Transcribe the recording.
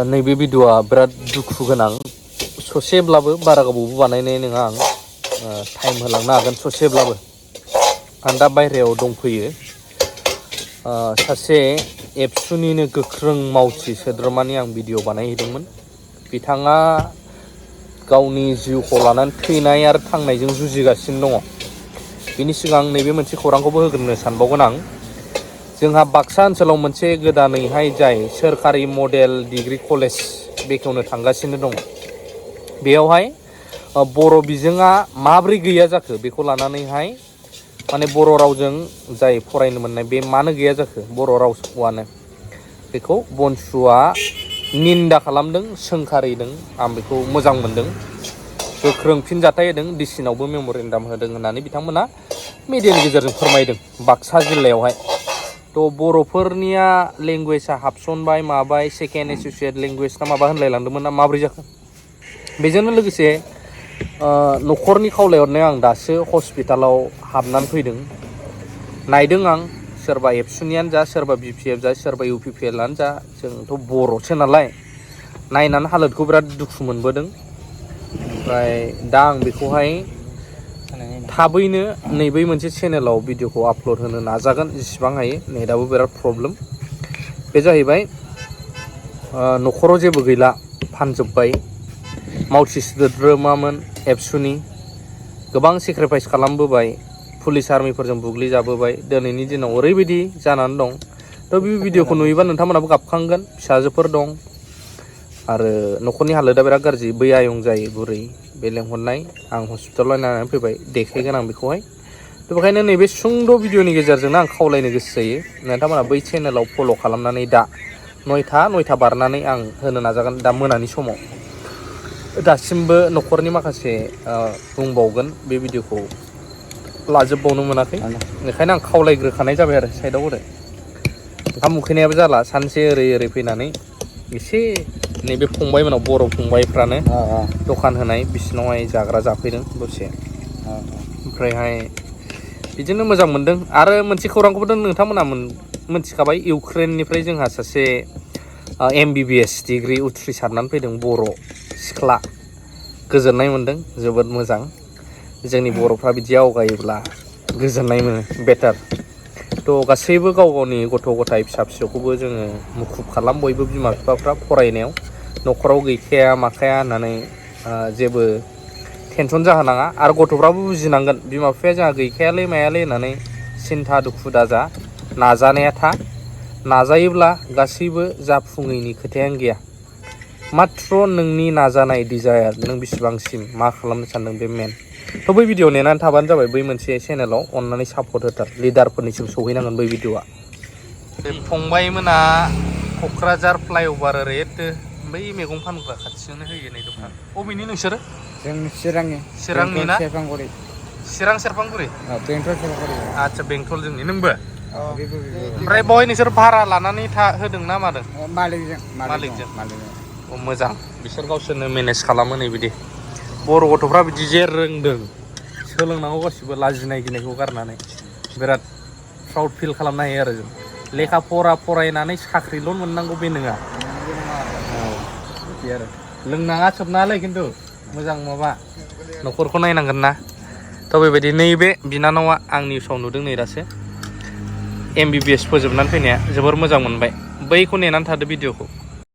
नैबे भिडिअआ बिराद दुखु गोनां ससेब्लाबो बारा गोबावबो बानायनाय नङा आं टाइम होलांनो हागोन ससेब्लाबो आं दा बायहेरायाव दंफैयो सासे एबसुनिनो गोख्रों मावथि सोद्रोमानि आं भिडिअ बानायहैदोंमोन बिथाङा गावनि जिउखौ लानानै थैनाय आरो थांनायजों जुजिगासिनो दङ बिनि सिगां नैबे मोनसे खौरांखौबो होग्रोनो सानबावगोन आं जोंहा बाक्सा ओनसोलाव मोनसे गोदानैहाय जाय सोरखारि मडेल डिग्री कलेज बेखेवनो थांगासिनो दं बेयावहाय बर' बिजोङा माब्रै गैया जाखो बेखौ लानानैहाय माने बर' रावजों जाय फरायनो मोननाय बे मानो गैया जाखो बर' रावआनो बेखौ बनसुआ निन्दा खालामदों सोंखारिदों आं बेखौ मोजां मोनदों गोख्रों फिनजाथाय होदों डिसिनावबो मेम'रेन्डाम होदों होननानै बिथांमोना मिडियानि गेजेरजों फोरमायदों बाक्सा जिल्लायावहाय तो बर'फोरनिया लेंगुवेजआ हाबसनबाय माबाय सेकेन्ड एस'सियेट लेंगुवेज ना माबा होनलायलांदोंमोन ना माब्रै जाखो बेजोंनो लोगोसे न'खरनि खावलायहरनायाव आं दासो हस्पिटालाव हाबनानै फैदों नायदों आं सोरबा एबसुनियानो जा सोरबा बिपिएफ जा सोरबा इउपिपिएलआनो जा जोंथ' बर'सो नालाय नायनानै हालोदखौ बिराद दुखु मोनबोदों ओमफ्राय दा आं बेखौहाय थाबैनो नैबे मोनसे चेनेलाव भिडिअखौ आपल'ड होनो नाजागोन जेसेबां हायो नेटआबो बिराद प्रब्लेम बे जाहैबाय न'खराव जेबो गैला फानजोब्बाय मावथि सोद्रोमामोन एबसुनि गोबां सेक्रिफाइस खालामबोबाय पुलिस आर्मिफोरजों बुग्लिजाबोबाय दिनैनि दिनाव ओरैबायदि जानानै दं थ' बे भिडिअखौ नुयोबा नोंथांमोनाबो गाबखांगोन फिसाजोफोर दं आरो न'खरनि हालोदा बिराद गाज्रि बै आयं जायो बुरै बे लेंहरनाय आं हस्पिटालाव नायनानै फैबाय देखायगोन आं बेखौहाय थ' बेखायनो नैबे सुंद' भिडिअनि गेजेरजोंनो आं खावलायनो गोसो जायो नोंथांमोना बै चेनेलाव फल' खालामनानै दा नयथा बारनानै आं होनो नाजागोन दा मोनानि समाव दासिमबो न'खरनि माखासे बुंबावगोन बे भिडिअखौ लाजोबबावनो मोनाखै बेखायनो आं खावलायग्रोखानाय जाबाय आरो साइडआव हरो ओंखाम उखैनायाबो जाला सानसे ओरै फैनानै एसे नैबे फंबायमोनाव बर' फंबायफ्रानो दखान होनाय बिसिनावहाय जाग्रा जाफैदों दसे ओमफ्रायहाय बिदिनो मोजां मोनदों आरो मोनसे खौरांखौबो नोंथांमोना मोनथिखाबाय इउक्रेननिफ्राय जोंहा सासे MBBS डिग्री उथ्रिसारनानै फैदों बर' सिख्ला गोजोननाय मोनदों जोबोद मोजां जोंनि बर'फ्रा बिदि आवगायोब्ला गोजोननाय मोनो बेटार थ' गासैबो गाव गावनि गथ' गथाय फिसा फिसौखौबो जोङो मुखुब खालाम बयबो बिमा बिफाफ्रा फरायनायाव न'खराव गैखाया माखाया होननानै जेबो टेनसन जाहोनाङा आरो गथ'फ्राबो बुजिनांगोन बिमा बिफाया जोंहा गैखायालै मायालै होननानै सिन्था दुखु दाजा नाजानाया था नाजायोब्ला गासैबो जाफुङैनि खोथायानो गैया माथ्र' नोंनि नाजानाय डिजायार नों बेसेबांसिम मा खालामनो सानदों बे मेन थ' बै भिडिअ नेनानै थाबानो जाबाय बै मोनसे चेनेलाव अननानै सापर्ट होथार लिडारफोरनिसिम सौहैनांगोन बै भिडिअआ फंबायमोना क'क्राझार फ्लाइअभार ओरै बै मैगं फानग्रा खाथियावनो होयो नै दखान बबेनि नोंसोरो जों चिरांनि ना सेरफांगुरि चिरां सेरफांगुरि बेंटल सेरफांगुरि आदसा बेंटल जोंनि नोंबो ओमफ्राय बावहाय नोंसोर भारा लानानै होदों ना मादों मालिकजों मोजां बिसोर गावसोरनो मेनेज खालामो नै बिदि बर' गथ'फ्रा बिदि जे रोंदों सोलोंनांगौ गासिबो लाजिनाय गिनायखौ गारनानै बिराद प्राउड फिल खालामनो हायो आरो जों लेखा फरायनानै साख्रिल' मोननांगौ बे नङा बिदि आरो लोंनाङा सोबनाङालै खिन्थु मोजां माबा न'खरखौ नायनांगोन ना थ' बेबायदि नैबे बिनानावा आं निउसाव नुदों नै दासो MBBS फोजोबनानै फैनाया जोबोर मोजां मोनबाय बैखौ नेनानै थादो भिडिअखौ